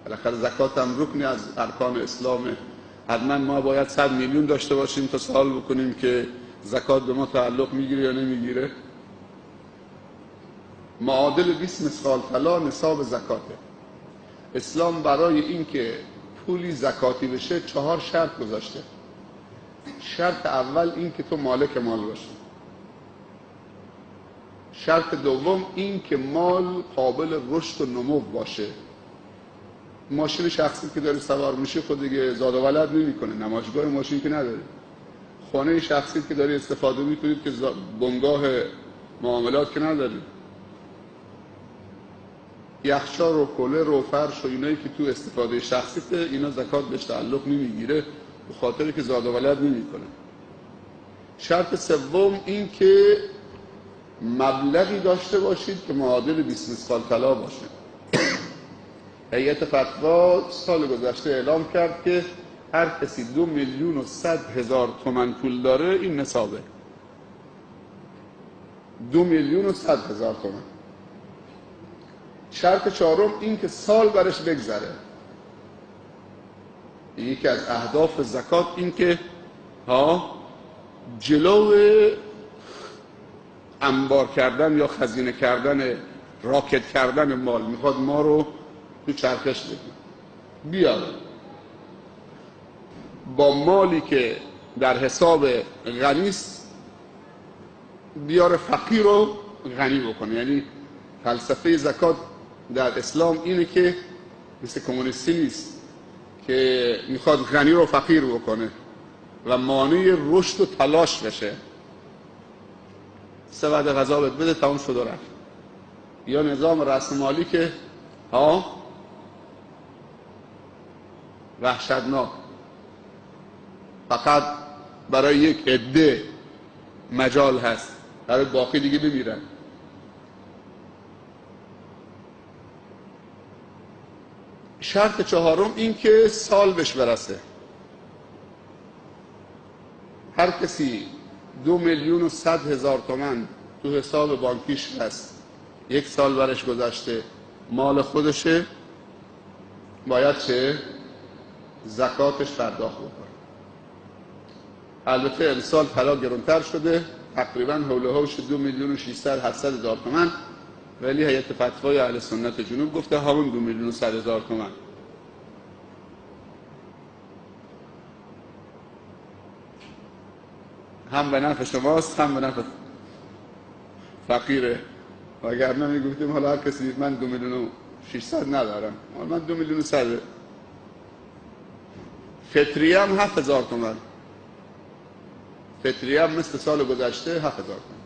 بالاخره زکات هم رکنی از ارکان اسلامه. حتما ما باید 100 میلیون داشته باشیم تا سوال بکنیم که زکات به ما تعلق میگیره یا نمیگیره. معادل 20 مثقال طلا نصاب زکاته. اسلام برای اینکه پولی زکاتی بشه 4 شرط گذاشته. شرط اول این که تو مالک مال باشی. شرط دوم این که مال قابل رشد و نمو باشه. ماشین شخصی که داری سوار میشی خود دیگه زاد و ولد نمیکنه، نمایشگاه ماشین که نداری. خانه شخصی که داری استفاده میکنید که بنگاه معاملات که نداری. یخچال و کولر و فرش و اینایی که تو استفاده شخصیته، اینا زکات بهش تعلق نمیگیره به خاطر که زاد و ولد نمیکنه. شرط سوم این که مبلغی داشته باشید که معادل 20 مثقال طلا باشه. هیئت فتوا سال گذشته اعلام کرد که هر کسی 2,100,000 تومان پول داره این نصابه. 2,100,000 تومان. شرط چهارم این که سال برش بگذره. یکی از اهداف زکات این که جلو انبار کردن یا خزینه کردن، راکت کردن مال، میخواد ما رو تو چرخش بده بیاره. با مالی که در حساب غنیست بیاره فقیر رو غنی بکنه. یعنی فلسفه زکات در اسلام اینه که مثل کمونیستی نیست که میخواد غنی رو فقیر بکنه و مانع رشد و تلاش بشه. 3 وعده غذا بهت بده تمام شد و رفت. یا نظام رسم مالی که وحشتناک، فقط برای یک عده مجال هست، برای باقی دیگه بمیرن. شرط چهارم این که سال بهش برسه. هر کسی 2,100,000 تومان تو حساب بانکیش هست، 1 سال برش گذشته، مال خودشه، باید چه؟ زکاتش پرداخت بکنه. البته امسال طلا گرونتر شده، تقریبا حول و حوش 2,600,000 700,000 تومان، ولی هیئت فتوای اهل سنت جنوب گفته همون 2,100,000 تومان. هم به نفع شماست هم به نفع فقیره. وگرنه میگفتیم حالا هر کسی من 2,600,000 ندارم، من 2,100,000. فطریه هم 7,000 تومان. فطریه هم مثل سال گذشته 7,000 تومان.